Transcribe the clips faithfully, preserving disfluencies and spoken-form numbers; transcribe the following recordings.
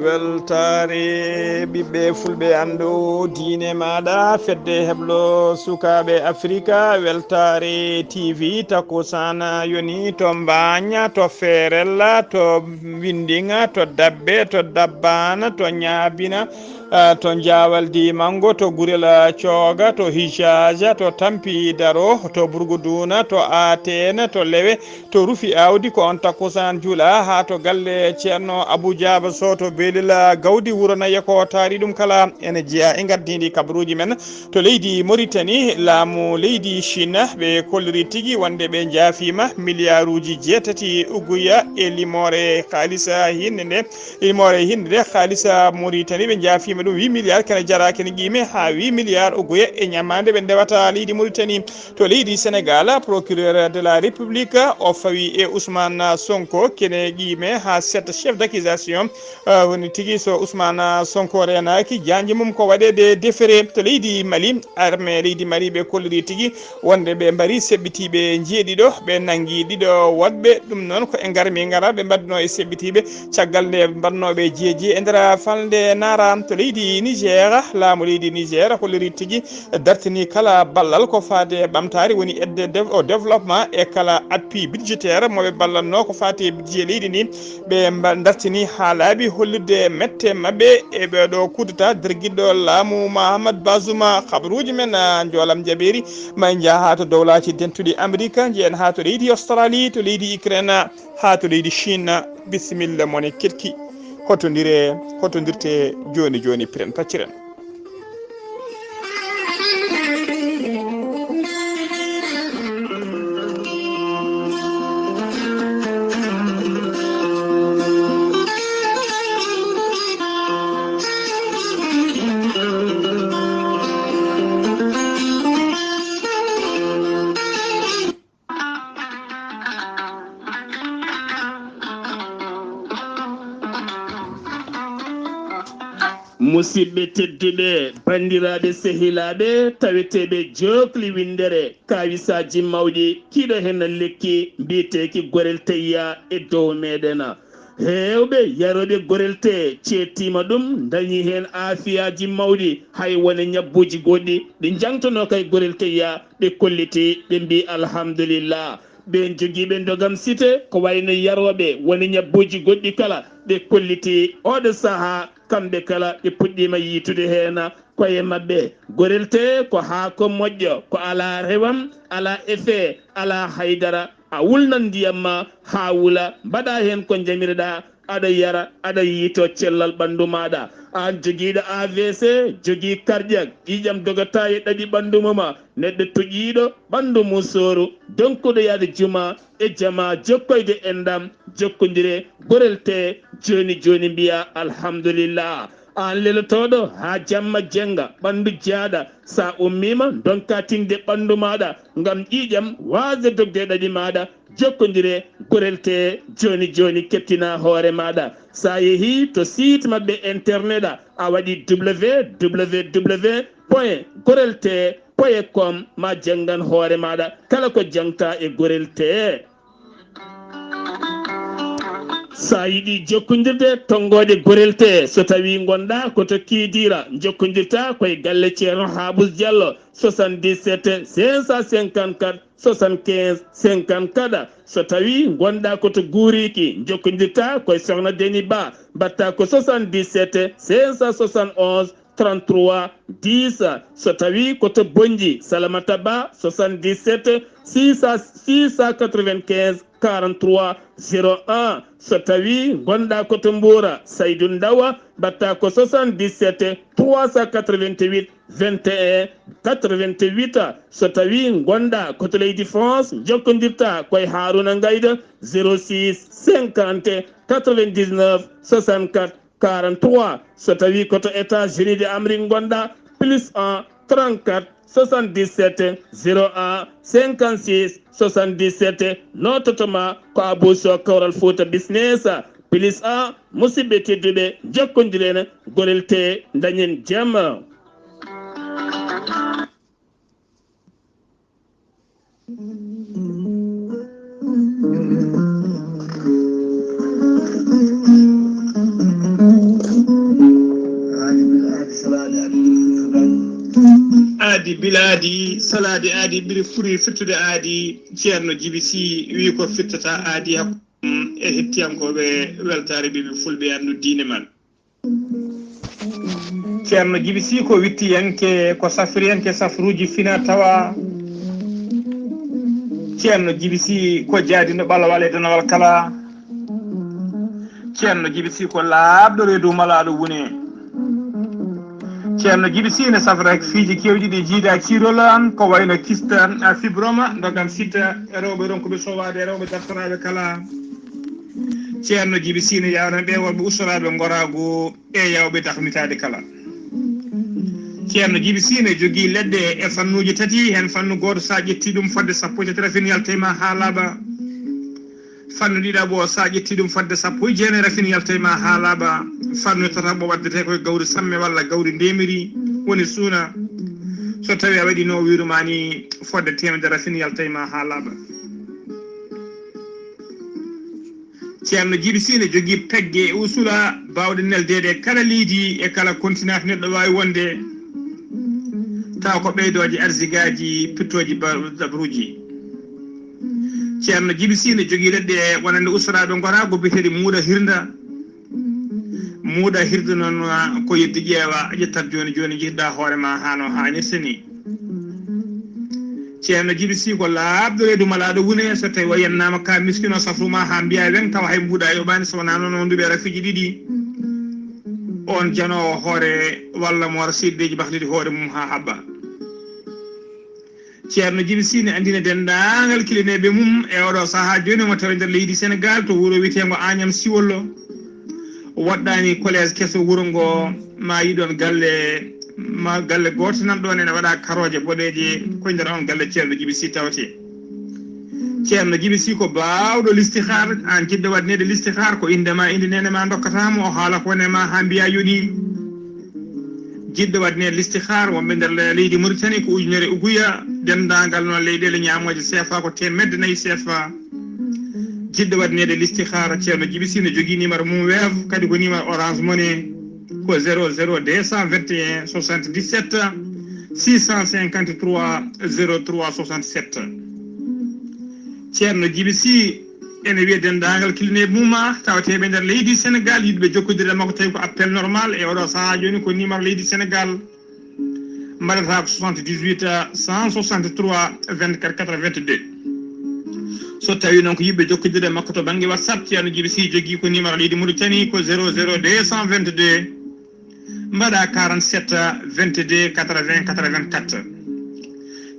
Weltaare ɓiɓɓe fulɓe, anndu diine maaɗa, fedde heblo sukaaɓe Afrika, Weltaare T V, takkusaan yoni to Mbaañ, to Feerel, to Winnding, to Dabbe, to Dabbaan, to Ñaabina, ah, to Njaawaldi Manngo, to Gurel Cooga, to Hijaaja, to Tampi Daro, to Burguduuna, to Ateen, to Lewe, to Rufi Aawdi, ko on takkusaan juula haa to galle Ceerno Abuu Jaaba Soh to Beelel Gawdi wuro Naye. Ko taari ɗum kala ene jeyaa e ngardiindi kabaruuji men. To leydi Moritani, laamu leydi Chine, ɓe kolliri tigi wonde ɓe njaafiima miliyaaruuji jeetati uguya e limoore haalisa hinnde nde, limoore hinnde nde haalisa Moritani, ɓe njaafiima ɗum huit milliards, kene jara kene qiime haa huit milliards uguya e ñamaande ɓe ndewata leydi Moritani. To leydi Senegal, procureur de la République o fawi e Ousmane Sonko, kene qiime haa sept chef d'accusation. Ah, woni tigi so Ousmane Sonko reenaaki, jaanji mum ko waɗeede déféré. To leydi Mali, armée leydi Mali ɓe kolliri tigi wonde ɓe mbari seɓɓitiiɓe njeeɗiɗo, ɓe nanngi ɗiɗo woɗɓe. Ɗum noon ko e ngarmi ngara ɓe mbaɗno e seɓɓitiiɓe, caggal nde mbaɗnooɓe jeeji e nder falnde Nara. To leydi Niger, laamu leydi Niger holliri tigi dartini kala ballal ko faade e ɓamtaare, woni aide de-, au développement, e kala appui budgétaire mo ɓe ballatno ko faati e budget leydi ndi. Ɓe mba-, dartini haa laaɓi hollirde mette maɓɓe e ɓeeɗo coup d'État dergiɗɗo laamu Mahamat Bazuma. Habaruuji men, ah, njoolam jabeeri, ma en njaha haa to Dowlaaji Dentuɗi Amerik, njeyen haa to leydi Australie, to leydi Ukraine, haa to leydi Chine. Bisimilla mon e keɗki. Hotondire, hotondirte jooni jooni, piren pacciren. Musidɓe tedduɓe, banndiraaɓe sehilaaɓe, taweteeɓe jookli winndere, kaawisaaji mawɗi, kiiɗo heen lekki mbiyeteeki Gorel Teyya e dow meeɗen. Heewɓe yarooɓe Gorel Tee ceettiima ɗum, ndañi heen aafiyaaji mawɗi, hay wone ñabbuuji goɗɗi ɗi njaŋtonoo kay Gorel Teyya, ɓe kolliti, ɓe mbii alhamdulillah. Ɓeen jogiiɓe ndogam site, ko wayno yarooɓe woni ñabbuuji goɗɗi kala, ɓe kolliti ooɗo sahaa, kamɓe kala ɓe puɗɗiima yiitude heen koye maɓɓe. Gorel Tee ko haako moƴƴo, ko alaa rewam, alaa effet, alaa haydara. A wulnan ndiyam ma haa wula, mbaɗa heen ko njamiroɗaa, aɗa yara, aɗa yiito cellal ɓanndu maaɗa. Aan jogiiɗo A V C, jogii cardiaque, ƴiiƴam dogata e ɗaɗi ɓanndu mum, neɗɗo toƴiiɗo ɓanndu mum sooru, donkuɗo yahde juma e jama, jokkoyde enɗam, jokkondire, Gorel Tee, jooni jooni mbiya alhamdulillah. Aan lelotooɗo haa jamma jennga, ɓanndu jaaɗa, sa ummiima, ndonka tinde ɓanndu maaɗa, ngam ƴiiƴam waasde dogde e ɗaɗi maaɗa, jokkondire, Gorel Tee, jooni jooni, keptina hoore maaɗa. Sa yehii to site maɓɓe internet a, a waɗi W W W point gorel tee point com, ma janngan hoore maaɗa kala ko jaŋta e Gorel Tee. Sa yiɗi jokkondirde, tonngoode Gorel Tee, so tawi ngonɗa ko to Kidira, jokkondirta koye galle Ceerno Habous Diallo, soixante-dix-sept cinq cent cinquante-quatre soixante-quinze cinquante-quatre. So tawi ngonɗa ko to Guuriki, jokkondirta koye Sohna Deni Ba, mbaɗta ko soixante-dix-sept cinq cent soixante-onze trente-trois dix. So tawi ko to Bonnji, Salamata Ba, soixante-dix-sept six cent, six cent quatre-vingt-quinze quarante-trois zéro un. So tawi ngonɗa ko to Mbuura, Saydu Ndawa, mbaɗta ko soixante-dix-sept trois cent quatre-vingt-huit vingt et un quatre-vingt-huit. So tawii ngonɗaa ko to leydi France, njokkondirtaa ko e Haaruna Ngayda, zéro six cinquante quatre-vingt-dix-neuf soixante-quatre quarante-trois. So tawii ko to États-Unis de Amérique ngonɗaa, plus un trente-quatre soixante-dix-sept zéro un cinquante-six soixante-dix-sept. Noototo ma ko Abou Sow, Kawral Fouta Business. Plus un, musidɓe tedduɓe, njokkondiren gollal tee ndañen jam. Aadi bilaadi, salaade aadi, ɓuri furi fittude aadi. Ceerno Jibi Si wi ko fittata aadi hakkunde mum e hettiyankooɓe Weltaare Ɓiɓɓe Fulɓe, anndu diine man. Ceerno Jibi Si ko wittiyanke, ko safriyanke safruuji fina tawa. Ceerno Jibi Si ko jaadino ɓalawal e donowal kala. Ceerno Jibi Si ko laaɓɗo reedu malaaɗo wune. Ceerno Jibi Si ne safra fiiji keewɗi ɗi jiida ciirol an, ko wayno kista, a fibroma, ndogam sita, e rewɓe ronkuɓe sowaade, e rewɓe dartoraaɓe kala. Ceerno Jibi Si ne yawna ɓe worɓe ustoraaɓe ngoraagu e yawɓe dahnitaade kala. Ceerno Jibi Si ne jogii leɗɗe e fannuuji tati, heen fannu gooto, so a ƴettii ɗum fodde sappo e tati rafin yalta e ma haa laaɓa. Fannu ɗiɗaɓo, so a ƴettii ɗum fodde sappo e jeenayi rafin yalta e ma haa laaɓa. Fannu tataɓo waddetee ko e gawri samme walla gawri ndeemiri, woni suuna. So tawii a waɗii no o wiiru ma ni, fodde teemedere rafin yalta e ma haa laaɓa. Ceerno Jibi Si ne jogii pegge e usula baawɗe neldeede e kala leydi, e kala kontinent neɗɗo waawi wonde, tawa ko ɓeydooje arsigaaji, pittooji ba-, dabruuji. Ceerno Jibi Si ne jogii leɗɗe wonande ustoraaɓe ngoraagu biyeteeɗi muuɗa hirnda. Muuɗa hirnda noon, ko yeddi ƴeewa, ƴettat jooni jooni, njihda hoore ma haa no haanirta ni. Ceerno Jibi Si ko laaɓɗo reedu malaaɗo wune, so tawii o yennaama ka miskino safru ma haa mbiya weŋ, tawa hay mbuuɗa yoɓaani, so wonaa noon o nduɓe rafiiji ɗiɗi. On janoowo hoore walla mo wara seedeeji bahlidi hoore mum haa habba. Ceerno Jibi Si ne anndina denndaangal kilineeɓe mum e oɗo sahaa jooni, omo tawi nder leydi Senegaal to wuro wiyeteengo Agnam Siwollo. Woɗɗaani collège keso wuro ngo, ma yiɗon galle, ma galle gooto nan ɗoon ene waɗa karooje boɗeeje, ko nder on galle Ceerno Jibi Si tawetee. Ceerno Jibi Si ko baawɗo listihaar, aan jiɗɗo waɗneede listihaar, ko innde ma, innde neene ma ndokkata mo, o haala ko wone ma haa mbiya yoɗi. Jiɗɗo waɗneede listihaar, wonɓe nder le-, leydi Mauritanie ko ujunere uguya, denndaangal noon leyɗeele ñaamooje seefa ko teemedde nayi seefa. Jiɗɗo waɗneede listihaar, Ceerno Jibi Si ne jogii numéro mum Wave, kadi ko numéro Orange Money, ko zéro zéro deux cent vingt et un soixante-dix-sept six cent cinquante-trois zéro trois soixante-sept. Ceerno Jibi Si ene wiya denndaangal kilineeɓe mum, tawateeɓe nder leydi Senegaal, yiɗɓe jokkondirde makko, tawi ko appel normal e oɗo sahaa jooni, ko numéro leydi Senegaal. Mbaɗata ko soixante-dix-huit cent soixante-trois vingt-quatre quatre-vingt-deux. So tawii noon ko yiɗɓe jokkondirde makko to bannge WhatsApp, Ceerno Jibi Si jogii ko numéro leydi Mauritanie ko zéro zéro deux cent vingt-deux, mbaɗa quarante-sept vingt-deux quatre-vingts quatre-vingt-quatre.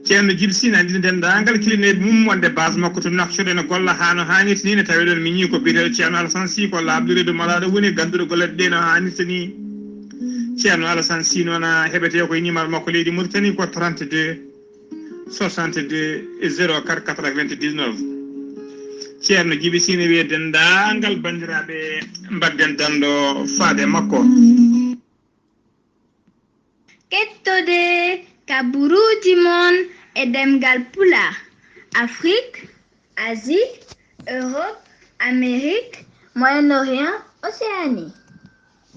Ceerno Jibi Si ne anndina denndaangal kilineeɓe mum wonde base makko to Nouakchott ene golla haa no haanirta ni, ne tawi ɗoon miñi ko biyeteeɗo Ceerno Alassane Sy, ko laaɓɗo reedu malaaɗo woni, gannduɗo golle ɗe no haanirta ni. Ceerno Alassane Sy noon heɓetee ko e numéro makko leydi Mauritanie ko trente-deux soixante-deux zéro quatre quatre-vingt-dix-neuf. Ceerno Jibi Si ne wiya denndaangal banndiraaɓe, mbaɗden danndo faade makko. Kettode kabaruuji mon e ɗemngal Pulaar, Afrique, Asie, Europe, Amérique, Moyen-Orient, Océanie.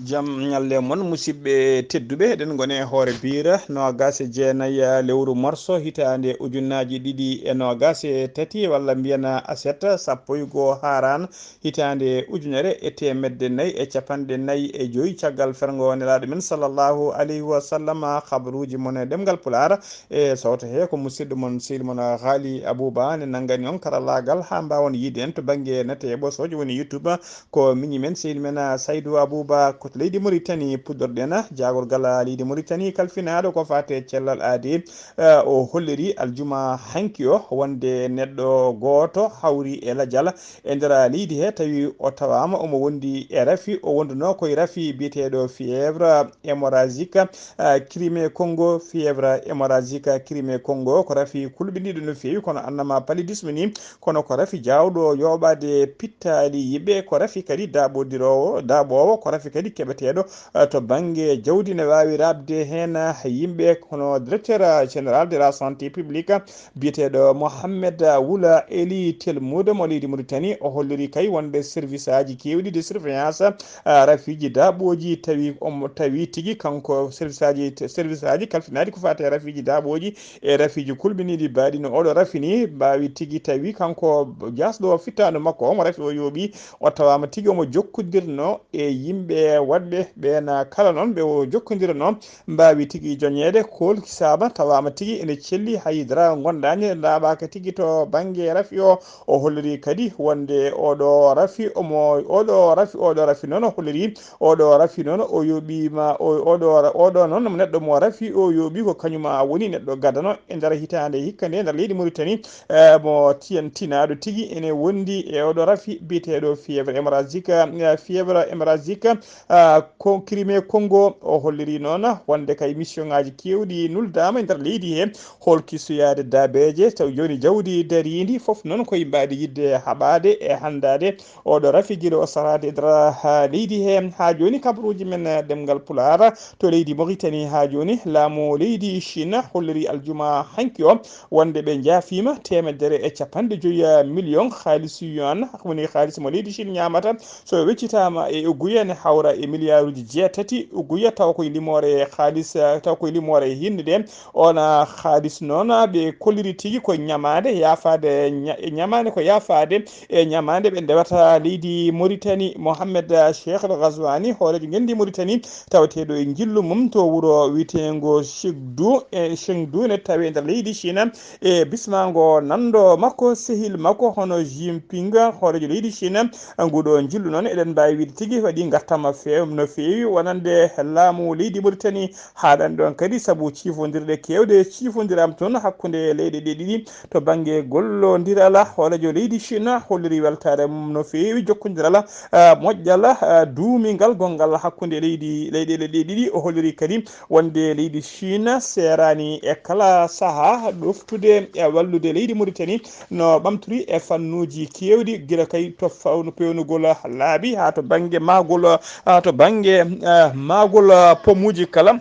Jam ñalle mon, musidɓe tedduɓe, eɗen ngoni e hoore biire noogas e jeenayi lewru morso hitaande ujunnaaji ɗiɗi e noogas e tati, walla mbiyen aset sappo e goo Haaraan hitaande ujunere e teemedde nayi e capanɗe nayi e joy caggal ferngo Nelaaɗo men sallallahu alayhi wa sallam. Habaruuji mon e ɗemngal Pulaar e sawto he ko musidɗo mon, sehil mon Haali Abuuba, ne nanngani on karallaagal haa mbaawon yiide en to bannge nete e ɓosooje woni YouTube. Ko miñi men, sehil men, ah, Saydu Abuuba, ko Leydi Mauritanie puɗɗorɗen, jaagorgal leydi Mauritanie kalfinaaɗo ko faate cellal aadi, eh, o holliri aljuma hanki o wonde neɗɗo gooto hawri e lajal e nder leydi he, tawi o tawaama omo wondi e rafi, o wonduno koye rafi biyeteeɗo fièvre hémorragique, eh, Crimée Congo, fièvre hémorragique Crimée Congo, ko rafi kulɓiniiɗo no feewi, kono annama paludisme ni, kono ko rafi jaawɗo yooɓaade pittaali yimɓe, ko rafi kadi daaɓodiroowo, daaɓoowo, ko rafi kadi keɓeteeɗo, eh, to bannge jawdi, ne waawi raɓde heen yimɓe, kono directeur général de la santé publique, biyeteeɗo Mohamed Wula Eli Telmuudo mo leydi Mauritanie, o holliri kay wonde service aji keewɗi de surveillance, ah, rafiiji daaɓooji tawi omo, tawi tigi kanko service aji, service aji kalfinaaɗi ko faati e rafiiji daaɓooji e rafiiji kulɓiniiɗi baaɗi no oɗo rafi ni mbaawi tigi tawi kanko jaasɗo fittaandu makko omo rafi o yooɓi, o tawaama tigi omo jokkondirno e yimɓe waɗɓe ɓeen kala noon ɓe o jokkondirno mbaawi tigi joñeede koolkisaama tawaama tigi ene celli hay dara ngondaani laaɓaaka tigi to bannge rafi o. O holliri kadi wonde oɗo rafi omo, oɗo rafi, oɗo rafi noon o holliri, oɗo rafi noon o yooɓiima, o, oɗo ra-, oɗo noon neɗɗo mo rafi o yooɓi ko kañuma woni neɗɗo gadano e nder hitaande hikka nde nder leydi Mauritanie, eh, mo tiyantinaaɗo tigi ene wondi e oɗo rafi biyeteeɗo fièvre hémorragique, eh, fièvre hémorragique, ah, ko Crimée Congo. O holliri noon wonde kay mission ngaji keewɗi nuldaama e nder leydi he, holkisoyaade daabeeje, taw jooni jawdi dariindi fof noon ko yimɓe aadi yiɗde haɓaade e hanndaade oɗo rafi gila o saraade e nder, ah, leydi he. Haa jooni kabaruuji men, eh, ɗemngal Pulaar to leydi Mauritanie haa jooni laamu leydi Chine holliri aljuma hanki o wonde ɓe njaafiima teemedere e capanɗe joyi million haalis yuan, woni haalis mo leydi Chine ñaamata, so weccitaama e ugguye ne hawra e miliyaaruuji jeetati ugguye, taw koye limoore haalis, taw koye limoore hinnde nde. Oon haalis noon ɓe kolliri tigi ko ñamaande yaafaade, ña-, e ñamaande ko yaafaade e ñamaande ɓe ndewata leydi Mauritanie. Mohamed Cheikh El Ghazouani, hooreejo ngenndi Mauritanie, tawateeɗo e njillu mum to wuro wiyeteengo Chengdu, e Chengdu ne tawi e nder leydi Chine, e bismaango nanndo makko, sehil makko, hono Xi Jinping, hooreejo leydi Chine. Nguɗo njillu noon, eɗen mbaawi wiyde tigi waɗi ngartam feew-, no feewi, wonande laamu leydi Mauritanie, haaɗani ɗoon kadi sabu ciifondirɗe keewɗe ciifondiraama toon hakkunde leyɗe ɗe ɗiɗi. To bannge gollondiral, hooreejo leydi Chine holliri weltaare mum no feewi jokkondiral, ah, moƴƴal, ah, duumingal gonngal hakkunde leydi, leyɗe ɗe ɗiɗi. O holliri kadi wonde leydi Chine seeraani e kala sahaa ɗoftude e wallude leydi Mauritanie no ɓamtori e fannuuji keewɗi, gila kay to fawno peewnugol laabi haa to bannge mahgol, haa to bannge, ah, mahgol, ah, pomuuji kala.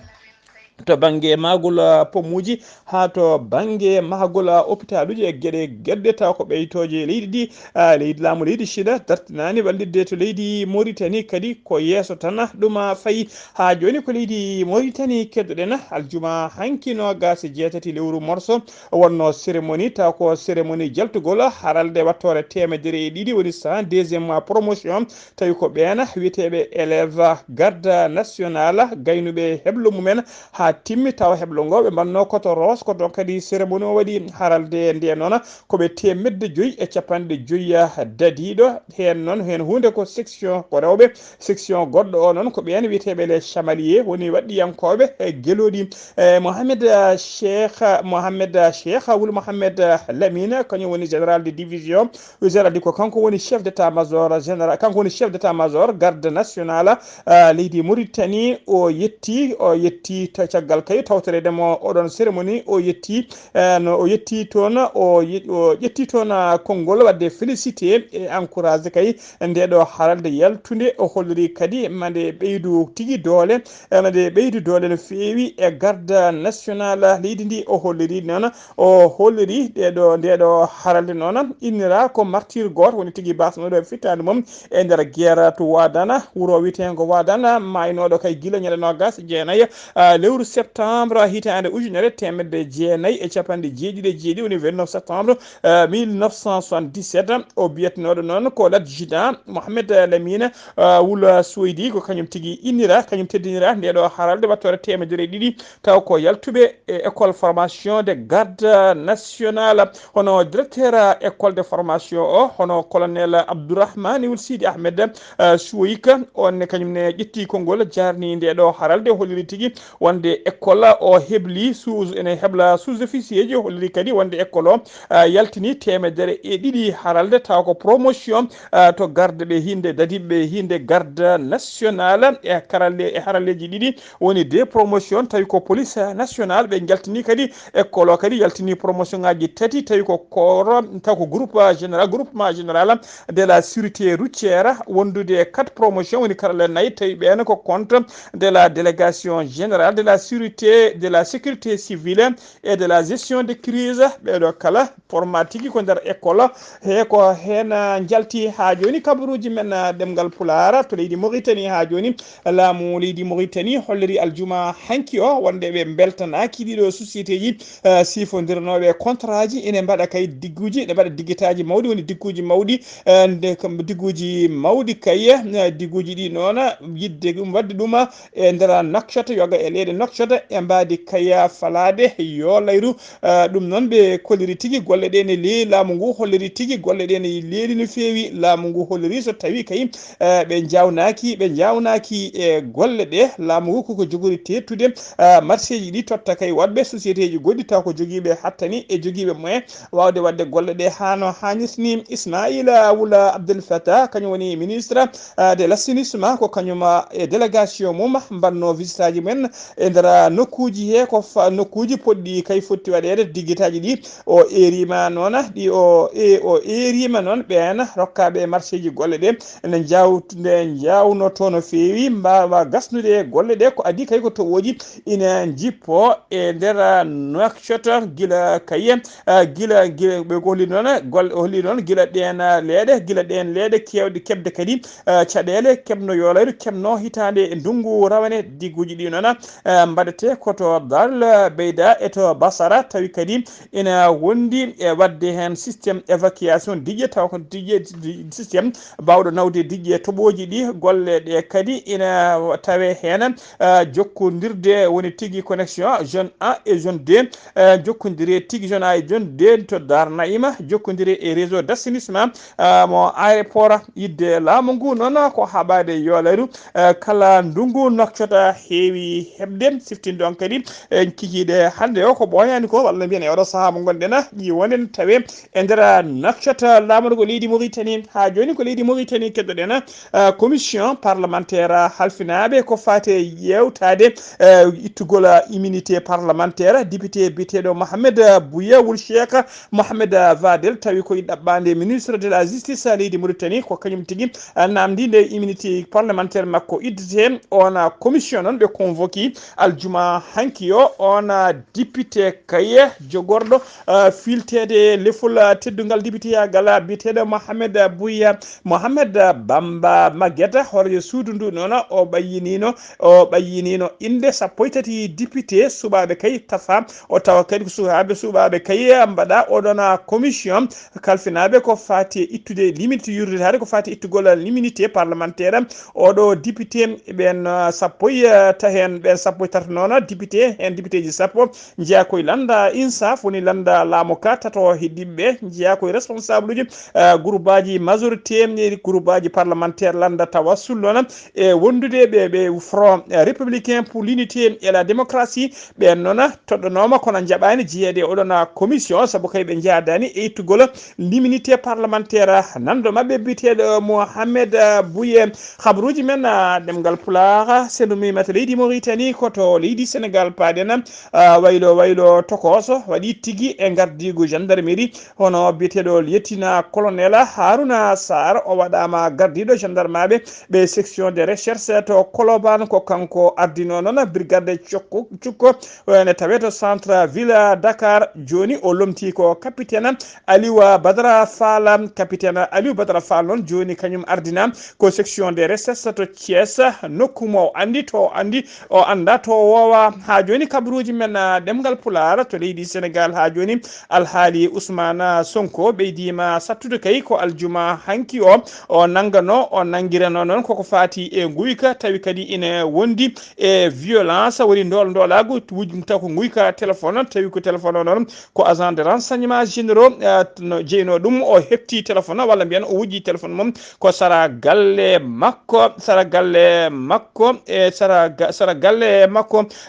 To bannge mahgol, ah, pomuuji haa to bannge mahgol, ah, opitaluuji e geɗe geɗe taw ko ɓeytooje leydi ndi, ah, leydi laamu leydi Chine dartinaani wallitde to leydi Mauritanie kadi ko yeeso tan ɗum, ah, fayi. Haa jooni ko leydi Mauritanie keddoɗen aljuma hanki noogas e jeetati lewru morso wonno cérémonie taw ko cérémonie jaltugol haralde wattoore teemedere e ɗiɗi woni cent deuxième promotion. Tawi ko ɓeen wiyeteeɓe élève garde national gaynuɓe heblo mumen haa timmi, tawa heblo ngo ɓe mbanno koto Roos, ko ɗon kadi cérémonie o waɗi. Haralde nde noon ko ɓe teemedde joyi e capanɗe joyi dadiiɗo. Heen noon, heen huunde ko section ko rewɓe, section goɗɗo o noon ko ɓeen wiyeteeɓe les chamaliers, woni waɗɗiyankooɓe e gelooɗi. E Mohamed, ah, Cheikh, Mohamed, ah, Cheikh Wul Mohamed, ah, Lamine, kañum woni général de division. Général di ko kanko woni chef d'état-major général, kanko woni chef d'état-major garde national, ah, leydi Mauritanie. O yetti, o yetti ta-, caggal kay tawtoreede mo oɗon cérémonie, o yetti, eh, no o yetti toon, o ye-, o ƴetti toon, ah, konngol waɗde félicité e encouragé kay nde ɗo haralde yaltunde. O holliri kadi ma nde ɓeydu tigi doole, eh, ma nde ɓeydu doole no feewi e garde national leydi ndi. O holliri noon O holliri ɗeɗo, ndeɗo haralde noon innira ko martir gooto woni tigi basnoɗo fittaandu mum e nder guerre to Wadana, wuro wiyeteengo Wadana, maaynooɗo kay gila ñande noogas e jeenayi, ah, lewru septembre hitaande ujunere teemedde jeenayi e capanɗe jeeɗiɗi e jeeɗiɗi, woni vingt-neuf septembre, euh, mille neuf cent soixante-dix-sept. O biyetnooɗo noon ko l'adjudant Mohamed Lamine, euh, Wula Soydi, ko kañum tigi innira, kañum teddinira nde ɗo haralde wattoore teemedere e ɗiɗi, taw ko yaltuɓe e école formation de garde nationale. Hono directeur école de formation o, hono colonel Abdourahmane Wul Sidi Ahmed, euh, Suwoyka, on ne kañum ne ƴetti konngol, jarni nde ɗo haralde, holliri tigi wonde école o hebli sous, ene hebla sous-officier ji, holliri kadi wonde école o, ah, yaltini teemedere e ɗiɗi haralde, taw ko promotion, ah, to garde ɓe hinde, dadiɓe hinde garde national e karalle, e haralleji ɗiɗi, woni deux promotion, tawi ko police national ɓe jaltini kadi école o kadi yaltini promotion ngaji tati, tawi ko corps, taw ko groupe général, groupement général de la sûreté routière, wondude quatre promotion, woni karalle nayi, tawi ɓen ko compte de la délégation générale de la sûreté, de la sécurité civile et de la gestion de crise. Ɓeɗo kala forma tigi ko nder école. He ko heen, ah, njalti haa jooni kabaruuji men, ah, ɗemngal Pulaar to leydi Mauritanie haa jooni. Laamu leydi Mauritanie holliri aljuma hanki o wonde ɓe mbeltanaaki ɗiɗo société ji, ah, sifondirnooɓe contrat ji ene mbaɗa kay digguuji, ene mbaɗa diggitaaji mawɗi, woni digguuji mawɗi, ah, nde kam digguuji mawɗi kay, ah, digguuji ɗi noon, ah, yiɗde ɗum, waɗde ɗum, ah, e nder Nouakchott, yoga e leyɗe Nouakchott, e mbaadi kay falaade yo layru. Ah, ɗum noon ɓe kolliri tigi golle ɗe ne leeli, laamu ngu holliri tigi golle ɗe ne leeli no feewi. Laamu ngu holliri so tawi kay, ah, ɓe njawnaaki, ɓe njawnaaki e golle ɗe. Laamu ngu koko jogori teettude, ah, marché ji ɗi totta kay waɗɓe société ji goɗɗi taw ko jogiiɓe hattani e jogiiɓe moyen waawde waɗde golle ɗe haa no haanirta ni. Ismaila Wula Abdel Fattah, kañum woni ministre, ah, de l'assainissement, ko kañum, ah, e délégation mum mbanno visitaji mumen e nder, ah, nokkuuji he, ko fa-, nokkuuji poɗɗi kay fotti waɗeede diggitaaji ɗi. O eerima noon, ɗi o e-, o eerima noon ɓeen rokkaaɓe marché ji golle ɗe ene njaw-, nde njawnoto no feewi, mbaawa gasnude golle ɗe. Ko adii kay ko toɓooji ina njippo e nder Nouakchott gila kay, ah, gila, gila ɓe ko holli noon, gol-, holli noon gila ɗeen, ah, leeɗe, gila ɗeen leeɗe keewɗe keɓde kadi, ah, caɗeele keɓno yolayru, keɓno hitaande e ndunngu rawane. Digguuji ɗi noon, ah, mbaɗete ko to Darul Beyda e to Basara, tawi kadi ina wondi e waɗde heen système évacuation diƴƴe, taw ko diƴƴe, système baawɗo nawde diƴƴe toɓooji ɗi. Golle ɗe kadi ina tawe heen, ah, jokkondirde woni tigi connexion zone un e zone deux, ah, jokkondire tigi zone un e zone deux to Dar Naima, jokkondire e réseau d'assainissement, ah, mo aéroport. Yidde laamu ngu noon ko haɓaade yolayru, ah, kala ndunngu Nouakchott heewi heɓde, siftinde on kadi, eh, kikiiɗe hannde o ko ɓooyaani ko, walla mbiyen e oɗo sahaa mo ngonɗen, ƴiwonden tawe e nder Nouakchott, laamorgo leydi Mauritanie. Haa jooni ko leydi Mauritanie keddoɗen, ah, commission parlementaire halfinaaɓe ko faati e yeewtaade, eh, ittugol, ah, immunité parlementaire député biyeteeɗo Mohamed, ah, Bouya Wul Cheikh Mohamed, ah, Vadel, tawi ko ɗaɓɓaande ministre de la justice, ah, leydi Mauritanie, ko kañum tigi, ah, namdi nde immunité parlementaire makko iddete. On, ah, commission noon ɓe convoqué aljuma hanki o, on, ah, député kaye jogorɗo, ah, filteede lefol, ah, teddungal députéyagal, ah, biyeteeɗo Mohamed, ah, Bouya Mohamed, ah, Bamba Maguette, hooreejo suudu ndu noon, o ɓayyiniino, o ɓayyiniino innde sappo e tati député suɓaaɓe kay tafa, o tawa kadi ko suɓaaɓe, suɓaaɓe kay mbaɗa oɗon, ah, commission kalfinaaɓe ko faati e ittude limite yurritaade, ko faati e ittugol limite parlementaire. Oɗo député ɓen, ah, sappo e, ah, ta heen ɓen sappo e tati noon, député, heen député ji sappo njeyaa koye lannda INSAF, woni lannda laamu ka, tato heddii ɓe njeyaa koye responsable uji, ah, groupe aji majorité, groupe aji parlementaire lannda tawassul noon e wondude ɓe, ɓe Front Républicain pour l'Unité et la Démocratie. Ɓeen noon toɗɗonooma kono njaɓaani jeyeede e oɗon commission, sabu kay ɓe njaadaani e ittugol l'immunité parlementaire nanndo maɓɓe biyeteeɗo Mohamed, ah, Bouye. Habaruuji men, ah, ɗemngal Pulaar, senndu mimata leydi Mauritanie ko to leydi Sénégal paaɗen, ah, waylo, waylo tokooso waɗi tigi e ngardiigu gendarmerie, hono biyeteeɗo lieutenant colonel Harouna Sarr, o waɗaama gardiiɗo gendarmeɓe ɓe section de recherche to Colobane, ko kanko ardinoo noon brigade cukko, cukko, ene tawee to centre ville Dakar. Jooni o lomtii ko capitaine Aliou Badara Fall. Capitaine Aliou Badara Fall noon jooni kañum ardinaa ko section de recherche to Thiès, nokku mo o anndi, to o anndi, o anndaa Ko woowa haa jooni kabaruuji men, ah, ɗemngal Pulaar to leydi Senegaal haa jooni, alhaali Ousmane Sonko ɓeydiima sattude kay ko aljuma hanki o, o nanngano, o nanngirano noon koko faati e nguyka, tawi kadi ina wondi e violence, woni ndool ndoolaagu, wuj-, taw ko nguyka téléphone, tawi ko téléphone o noon ko agent de renseignement généraux, ah, no jeynoo ɗum, o heɓti téléphone o, walla mbiyen o wujji téléphone mum ko sara galle makko, sara galle makko, e sara ga-, sara galle makko.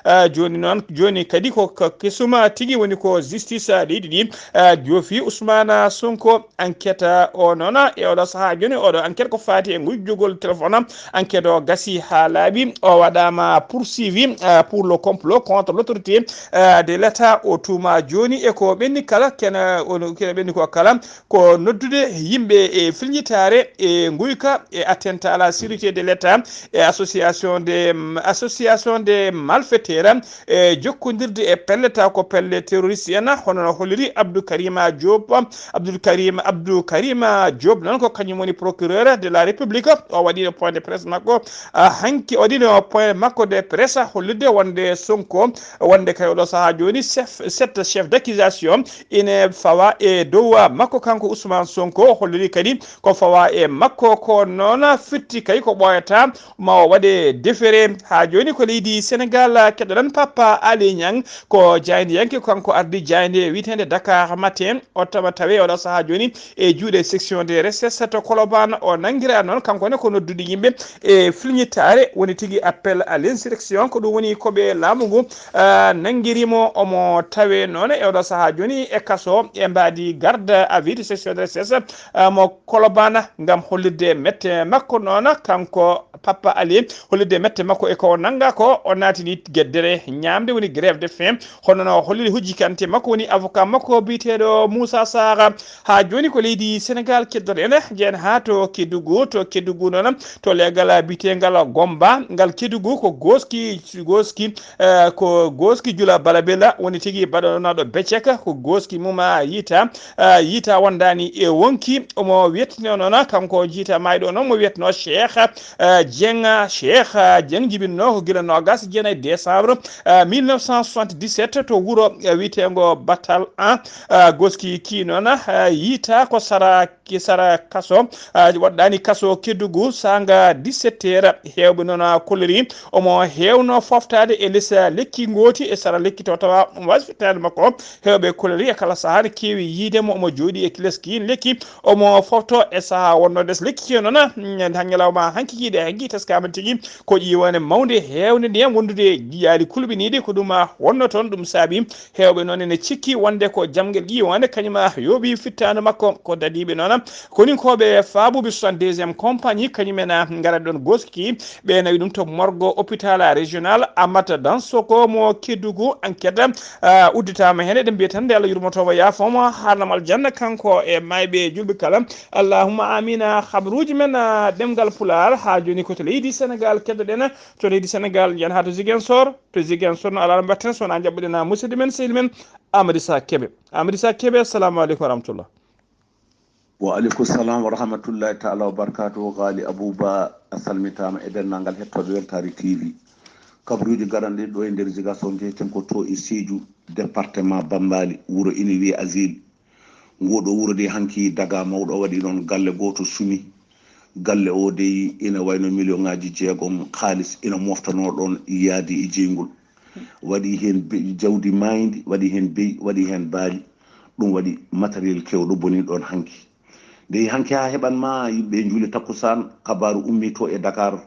Ah, jooni noon, jooni kadi ko, ko kesum tigi woni ko justice, ah, leydi ndi, ah, joofi Ousmane Sonko. Enquête, ah, o noon, ah, e oɗo sahaa jooni, oɗo enquête ko faati e ngujjugol téléphone. Enquête o gasi haa laaɓi, o waɗaama poursuivi, ah, pour le complot contre l'autorité, ah, de l'État. O tuuma jooni e ko ɓenni kala, kene, o, kene ɓenni ko kala ko noddude yimɓe e filñitaare e nguyka e attentat à la sécurité de l'État e association de, association de malfaiteurs e jokkondirde e pelle taw ko pelle terroriste en, hono no holliri Abdou Karima Diop. Abdoul Karim, Abdou Karima Diop noon ko kañum woni procureur de la République. O waɗiino point de presse makko, ah, hanki, o waɗiino point makko de presse hollirde wonde Sonko, wonde kay oɗo sahaa jooni chef, sept chef d'accusation ine fawa e dow makko kanko Ousmane Sonko, holliri kadi ko fawa e makko ko noon firti kay ko ɓooyata ma o waɗe déféré. Haa jooni ko leydi Senegaal keɗoɗen Papa Ali Niang, ko jaayndiyanke, kanko ardi jaaynde wiyeteende Dakar Matin. O tawa tawe oɗo sahaa jooni e juuɗe section de recherche to Colobane. O nanngira noon kanko ne ko noddude yimɓe e filñitaare, woni tigi appel à l'insurrection. Ko ɗum woni ko ɓe laamu ngu, ah, nanngiri mo. Omo tawe noon e oɗo sahaa jooni e kaso e mbaadi garde à vue de section de recherche, ah, mo Colobane ngam hollirde mette makko noon kanko Papa Ali, hollirde mette makko e ko o nannga ko, o naatini geddere ñaamde, woni grève de faim, hono no holliri hujjikante makko, woni avocat makko biyeteeɗo Moussa Sarr. Haa jooni ko leydi Senegaal keddoɗen, jeen haa to Kédougou, to Kédougou noon, to leegal biyeteengal Gomba, ngal Kédougou ko gooski, gooski, eh, ko gooski Jula Balabela, woni tigi baɗonaaɗo Becek, ko gooski mum a yiita, ah, yiita wondaani e wonki. Omo wiyetnoo noon, kanko jiita maayɗo noon, mo wiyetnoo Cheikh, ah, Dieng. Cheikh, ah, Dieng jibinno ko gila noogas e jeenayi décembre, ah, mille neuf cent soixante-dix-sept to wuro, ah, wiyeteengo Batal en. Ah, gooski kii noon, ah, yiita ko sara, ki sara kaso, ah, waɗɗaani kaso Kédougou saanga dix-sept heures. Heewɓe noon, ah, kolliri omo heewno foftaade e les lekki ngooti e sara lekki to tawa omo waasi fittaade makko. Heewɓe kolliri e kala sahaa ne keewi yiide mo, omo jooɗi e kileski lekki, omo fofto e sahaa wonno des lekki kii noon, mm, han ñalawma hanki kiiɗe hanki teskaama tigi ko ƴiiwaande mawnde heewnde ndiyam wondude e giƴaali kulɓiniiɗi, ko ɗum, ah, wonno toon. Ɗum saabi heewɓe noon ene cikki wonde ko jamngel ƴiiwaande kañum, ah, yooɓi fittaandu makko. Ko dadiiɓe noon koninkooɓe faabuɓe soixante-deuxième compagnie, kañum en, ah, ngara ɗoon gooski, ɓe nawi ɗum to morgue hôpital régional Amath Dansokho mo Kédougou. Enquête, ah, udditaama heen, eɗen mbiya tan nde Allah yurmoto mo yaafoo mo, haalnam aljanna kanko e maayɓe julɓe kala. Allahumma amina. Habaruuji men, ah, ɗemngal Pulaar haa jooni ko to leydi Senegaal keddoɗen, to leydi Senegaal njahen haa to Ziguinchor, to Ziguinchor no alaa ɗo mbaɗten so wonaa njaɓɓuɗen, ah, musidɗo men, sehil men Amady Sa Kébé. Amady Sa Kébé, assalamu aleykum wa rahmatullah. Wa aleykum salam wa rahmatullahi taala wa barakatuhu. Ghali Abouba, a salmitaama e denndaangal hettooɓe Weltaare T V. Kabaruuji garanɗi ɗo e nder Ziguinchor, njeyten ko to e Sédhiou, département Bambali, wuro ina wiyee Azil. Nguu ɗoo wuro de hanki daga mawɗo o waɗi ɗoon galle gooto sumi. Galle o dey ina wayno million ŋaaji jeegom kaalis ina moftanoo ɗoon yaadi e jeyngol. Waɗi heen be-, jawdi maayndi, waɗi heen beyi, waɗi heen baali. Ɗum waɗi matériel keewɗo boni ɗoon hanki. Dey hanki haa heɓan ma yimɓe njuuli takkusaan, kabaaru ummii to e Dakar.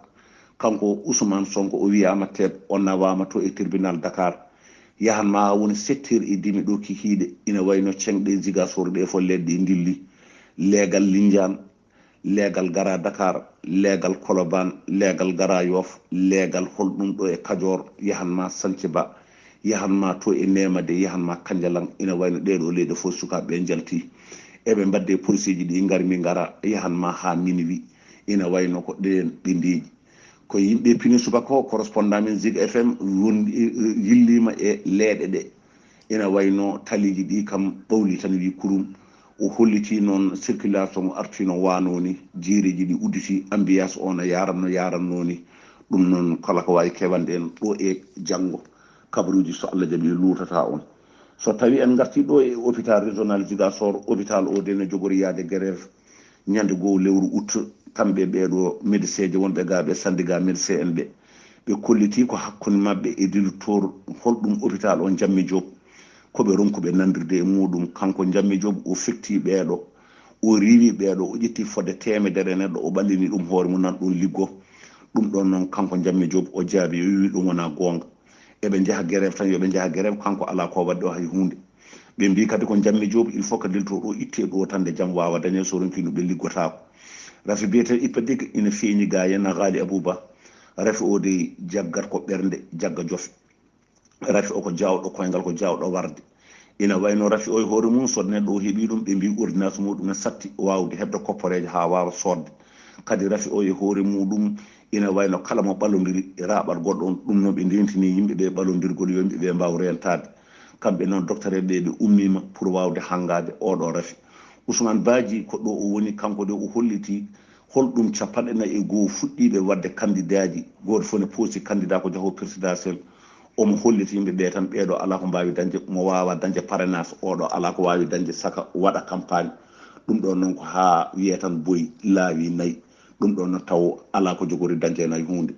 Kanko Ousmane Sonko o wiyaama teeɓ, o nawaama to e tribunal Dakar. Yahan ma haa woni sept heures et demi ɗo kikiiɗe, ina wayno ceŋɗe Ziguinchor ɗe fof leɗɗe ndilli. Leegal Lindiane, leegal gara Dakar, leegal Colobane, leegal gara Yoff, leegal holɗum ɗo e Kajoor, yahan ma Santhiaba, yahan ma to e Neemade, yahan ma Kanjalang, ina wayno ɗee ɗoo leyɗe fof sukaaɓe ɓe njalti. Eɓe mbaɗde policeeji ɗi ngarmi ngara, yahan ma haa minuit, ina wayno ko ɗeen ɓe ndeeƴi. Ko yimɓe pini subaka o, correspondant men Zik F M wondi, yilliima e leeɗe ɗe. Ina wayno taliiji ɗi kam ɓawli tan wi kurum. O holliti noon circulation o arti no waano ni, jeereeji ɗi udditi, ambiance o no yaran no yaranno ni. Ɗum noon kala ko waawi keɓande en ɗo e janngo, kabaruuji so Allah jaɓi luutata on. So tawi en ngarti ɗo e hôpital régional Ziguinchor, hôpital o de no jogori yaade grève ñande goo lewru août, kamɓe ɓeeɗo médecin ji wonɓe ga ɓe syndicat médecin en ɓe, ɓe kolliti ko hakkunde maɓɓe e directeur holɗum hôpital o Jammi Diop, ko ɓe ronkuɓe nandirde e muɗum. Kanko Jammi Diop o fekti ɓeeɗo, o riiwi ɓeeɗo, o ƴetti fodde teemedere neɗɗo, o ɓallini ɗum hoore mum nan ɗum liggo. Ɗum ɗon noon kanko Jammi Diop o jaabi, o wi'i ɗum wonaa goonga. Eɓe njaha grève tan, yo ɓe njaha grève, kanko alaa ko waɗde o hay huunde. Ɓe mbii kadi ko Jammi Diop, il faut que lelto ɗo itte ɗo tan nde jam waawa dañe, so ronki ɗum ɓe liggotaako. Rafi biyete Ippa Dig ina feeñi ga yen Ghali Abouba. Rafi o de jaggat ko ɓernde, jagga jofe. Rafi o ko jaawɗo koyngal, ko jaawɗo warde. Ina wayno Rafi o e hoore mum, so neɗɗo o heɓi ɗum, ɓe mbii ordonnance muɗum ne satti waawde heɓde kopporeeje haa waawa soodde. Kadi Rafi o e hoore muɗum ina wayno kala mo ɓallondiri raaɓat goɗɗo on, ɗum noon ɓe ndentini yimɓe ɓe ɓallondirgol yo yimɓe ɓe mbaaw rentaade. Kamɓe noon docteur ɓe, ɓe ummiima pour waawde hanngaade oɗo Rafi. Ousmane Badji ko ɗo o woni, kanko de o holliti holɗum capanɗe nayi e goo fuɗɗiiɓe waɗde kandidaaji, gooto fof ne poosi candidat ko jahoowo présidentiel. Omo holliti yimɓe ɓe tan, ɓeeɗo alaa ko mbaawi dañde, mo waawa dañde parrainage, oɗo alaa ko waawi dañde saka waɗa campagne. Ɗum ɗo noon ko haa wiyee tan boyi laawi nayi. Ɗum ɗo noon taw alaa ko jogori dañde hen hay huunde.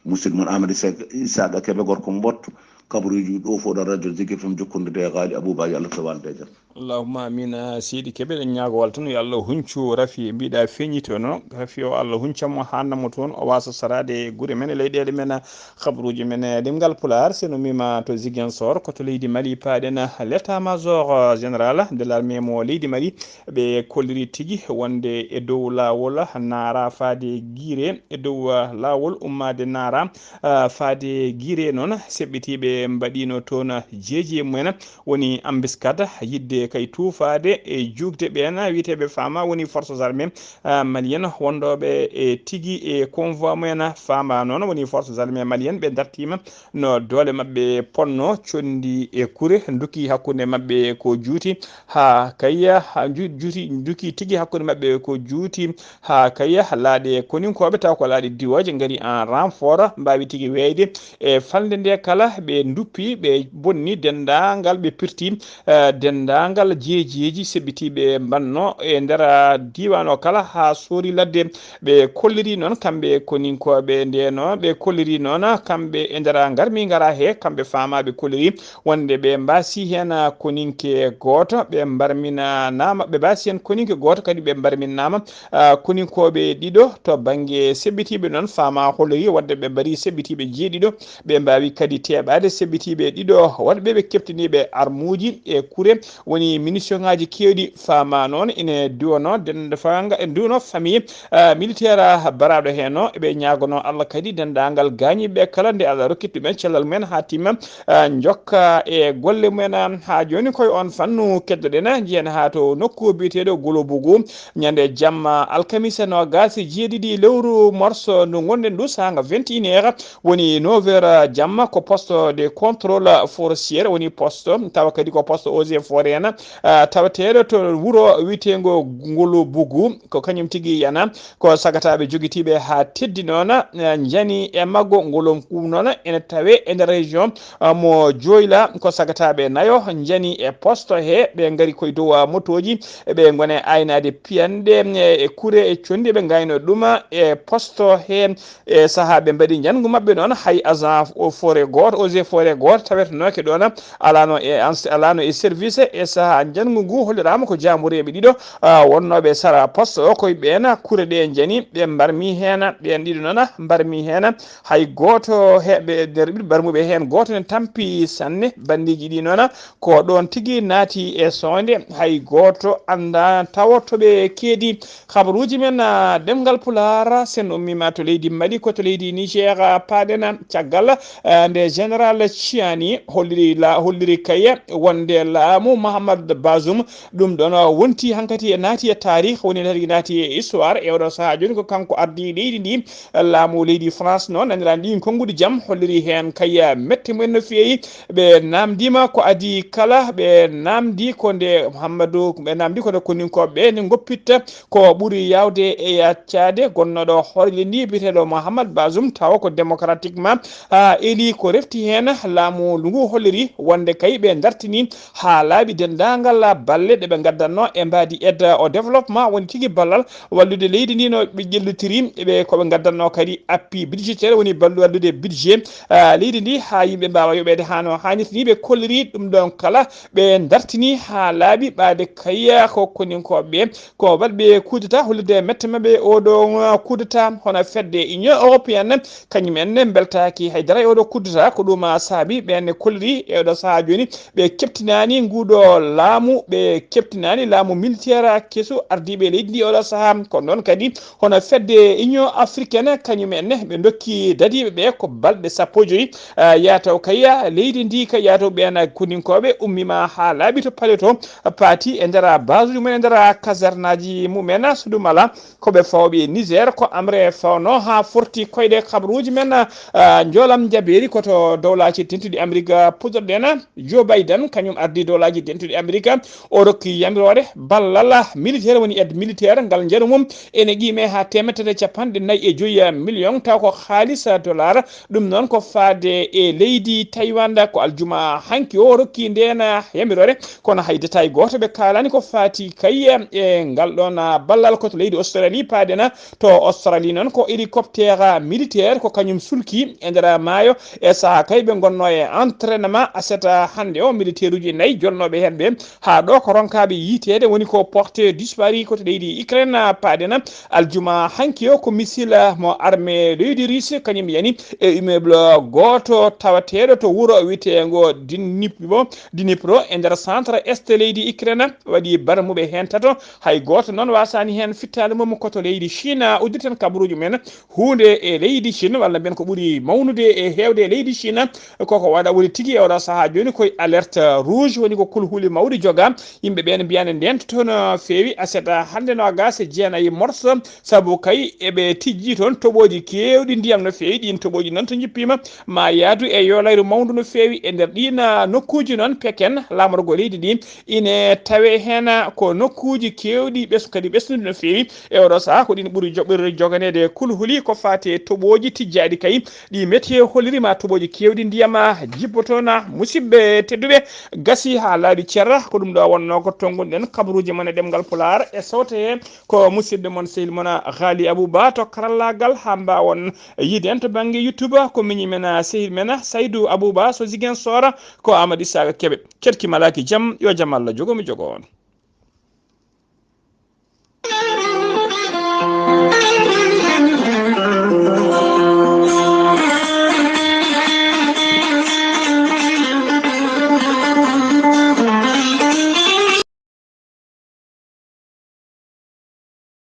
Musidɗo mon Amadou Seck, Isaaqa Kebe, gorko Mbotto, kabaruuji ɗo fof ɗo radio Zik F M jokkondirde e Ghali Abouba, yo Allah fewan de jam. Allahumma amin. Seydi Kebe, ɗen ñaagowal tan yo Allah huncu Rafi, mbiɗa feeñitono Rafi o, Allah huncanmo, haannamo toon, o waasa saraade e gure men, e leyɗeele men, kabaruuji men, e ɗemngal Pulaar. So en ummiima to Ziguinchor, ko to leydi Mali, paaɗen l'état-major général de l'armée mo leydi Mali, ɓe kolliri tigi wonde e dow laawol Naara faade Guiré, e dow, ah, laawol ummaade Naara, ah, faade Guiré noon, seɓɓitiiɓe mbaɗiino toon jeeji e mumen, woni embuscade, yiɗde kay tuufaade e juugde ɓeen wiyeteeɓe faama woni forces armées, ah, maliennes, wondooɓe e tigi e convoi mumen faama noon, woni forces armées maliennes, ɓe dartiima no doole maɓɓe ponno, conndi e kure, ndukki hakkunde maɓɓe ko juuti, haa kayya, haa ju-, juuti, ndukki tigi hakkunde maɓɓe ko juuti, haa kayya, laaɗe koninkooɓe, taw ko laaɗe diwooje, ngari en renfort, mbaawi tigi weeyde e falnde nde kala, ɓe nduppi, ɓe bonni denndaangal, ɓe pirti, eh, denndaangal jeejeeji seɓɓitiiɓe mbanno e nder, ah, diiwaan o kala, haa soori ladde. Ɓe kolliri noon kamɓe koninkooɓe ndeno, ɓe kolliri noon kamɓe e nder ngarmi ngara he, kamɓe faamaaɓe kolliri wonde ɓe mbaasi heen, ah, koninke gooto, ɓe mbarminaama, ɓe mbaasi heen koninke gooto, kadi ɓe mbarminaama, ah, koninkooɓe ɗiɗo to bannge seɓɓitiiɓe noon, faama holloyi wonde ɓe mbari seɓɓitiiɓe jeeɗiɗo, ɓe mbaawi kadi teeɓaade seɓɓitiiɓe ɗiɗo, wonɓe ɓe keɓtiniiɓe armuuji e kure, woni munition ŋaaji keewɗi, faama noon ine duwono dennda fanga, e duwono famille, ah, militaire, ah, baraaɗo heen o. Eɓe ñaagono Allah kadi denndaangal gaañiiɓe kala nde Allah rokkiti ɗumen cellal mumen haa timma, ah, njokka e golle mumen, ah, haa jooni koye on fannu keddoɗen, njiyen haa to nokku biyeteeɗo Golobugu, ñande jamma alkamisa noogaas e jeeɗiɗi lewru mars ndu ngonɗen ndu, saanga vingt et une heures, woni neuf heures jamma, ko poste de contrôle forestier, woni poste, tawa kadi ko poste eaux et forêts en, ah, tawateeɗo to wuro wiyeteengo Golobugu, ko kañum tigi yana, ko sagataaɓe jogitiiɓe haa teddi noon, ah, njani e maggo. Ngol on ɗum noon ene tawee e nder région, ah, mo Dioula, ko sagataaɓe nayo njani e poste he, ɓe ngari koye dow, ah, motooji, ɓe ngoni aynaade piyanɗe, eh, e kure e conndi, ɓe ngayno ɗum e poste he. E sahaa ɓe mbaɗi njanngu maɓɓe noon, hay agent o forêt gooto, eaux et forêts gooto tawetenooke ɗoon, alaano e ans-, alaano e service. E sahaa njanngu ngu holliraama ko jaambureeɓe ɗiɗo, ah, wonnooɓe sara poste o, koye ɓeen kure ɗe njani, ɓe mbarmi heen, ɓeen ɗiɗo noon mbarmi heen. Hay gooto he ɓe nder ɓiɗ-, mbarmuɓe heen gooto ne tampi sanne. Banndeeji ɗi noon ko ɗoon tigi naati e soonde, hay gooto anndaa tawo to ɓe keedi. Habaruuji men, ah, ɗemngal Pulaar, sen ummiima to leydi Mali, ko to leydi Niger, ah, paaɗen caggal, ah, nde général Ciani holliri la holliri kay wonde laamu Mahamad Bazoum ɗum ɗon wonti hankati e naati e taarih, woni tagi naati e histoire. E oɗo sahaa jooni ko kanko ardii leydi ndi. Laamu leydi France noon nanirani ɗin konnguɗi jam holliri heen kay mette mumen no feewi. Ɓe namdima ko adii kala, ɓe namdi ko nde Mouhamadou, ɓe namdi ko nde koninkoɓe ɓe nde goppitta ko ɓuri yawde e yaccaade gonnoɗo hoore leydi ndi biyeteɗo Mouhamad Bazoum, tawa ko démocratiquement, ah, eli. Ko refti heen laamu ndu ngu holliri wonde kay ɓe dartini haa laaɓi denndaangal balle ɗe ɓe ngaddanno e mbaadi aide au développement, woni tigi ballal wallude leydi ndi no ɓe ƴellitiri ɓe ko ɓe ngaddanno kadi appui budgétaire, woni ballu wallude budget, ah, leydi ndi haa yimɓe mbaawa yoɓeede haa no haanirta ni. Ɓe kolliri ɗum ɗon kala, ɓe dartini haa laaɓi ɓaade kay ko koninkoɓe ɓe ko waɗɓe coup d'état, hollirde mette maɓɓe oɗo coup d'état. Hono fedde Union européenne, kañum en ne mbeltaaki haydara e oɗo coup d'état. Ko ɗum saabi ɓen ne kolliri e oɗo sahaa jooni ɓe keptinaani nguɗo laamu, ɓe keptinaani laamu militaire kesu ardiiɓe leydi ndi oɗo sahaa. Ko noon kadi hono fedde Union africaine, kañum en ne ɓe ndokki dadiiɓe ɓe ko balɗe sappo e joyi, ah, yataw kay leydi ndi ka yataw ɓen koninkoɓe ummima haa laaɓi to palais to, paati e nder base uji mumen, e nder kasernaaji mumen. So ɗum alaa, ko ɓe fawɓe Niger, ko amre fawno haa forti koyɗe kabaruuji men, ah, njoolam njabeeri ko to dowlaaji dentuɗi Amerika puɗɗorɗen. Joe Biden, kañum ardii dowlaaji dentuɗi Amerika, o rokki yamiroore ballal militaire, woni aide militaire, ngal njaru mum ene qiime haa teemedde tati e capanɗe nayi e joyi million, taw ko haalis dollar. Ɗum noon ko faade e leydi Taiwan, ko aljuma hanki o rokki ndeen yamiroore, kono hay détail gooto ɓe kaalani ko faati kay e ngal ɗoon ballal. Ko to leydi Australie paaɗen. To Australie noon ko hélicoptère militaire ko kañum sulki e nder maayo e sahaa kay ɓe ngonno e entraînement aset hannde o, militaire uji nayi jolnooɓe heen ɓe haa ɗo ko ronkaaɓe yiiteede, woni ko porté disparu ko to leydi Ukraine paaɗen. Aljuma hanki o ko missile mo armée leydi Russie kañum yani e immeuble gooto tawateeɗo to wuro wiyeteengo Dnipro, Dnipro e nder centre est leydi Ukraine, waɗi barmuɓe heen tato. Hay gooto noon waasaani heen fittaandu mum. Ko to leydi Chine uddirten kabaruuji men. Huunde e leydi Chine, walla mbiyen ko ɓuri mawnude e heewde e leydi Chine, koko waɗa woni tigi e oɗo sahaa jooni koye alerte rouge, woni ko kulhuli mawɗi joga. Yimɓe ɓeen mbiya ne ndeentoto no feewi aset hannde noogaas e jeenayi morso, sabu kay eɓe tijji toon toɓooji keewɗi ndiyam no feewi. Ɗiin toɓooji noon to njippiima ma yaadu e yolayru mawndu no feewi. E nder ɗiin, ah, nokkuuji noon, Peken, laamorgo leydi ndi, ine tawe heen ko nokkuuji keewɗi ɓes-, kadi ɓesnuɗi no feewi. E oɗo sahaa ko ɗiin ɓuri joɓirde joganeede kulhuli ko faati e toɓooji tijjaaɗi kay. Ɗi météo holliri ma toɓooji keewɗi ndiyam jippotoona. Musidɓe tedduɓe, gasi haa laaɓi cer, ko ɗum ɗo wonnoo ko tonngunoɗen kabaruuji mon e ɗemngal Pulaar e sawte he. Ko musidɗo mon, sehil mon, Ghali Abouba to karallaagal, haa mbaawon yiide en to bannge YouTube. Ko miñi men, sehil men Saydou Abouba so Ziguinchor, ko Amadou Issaka Kébé. Ceerki malaaki jam, yo jam Allah jogo mi jogo on.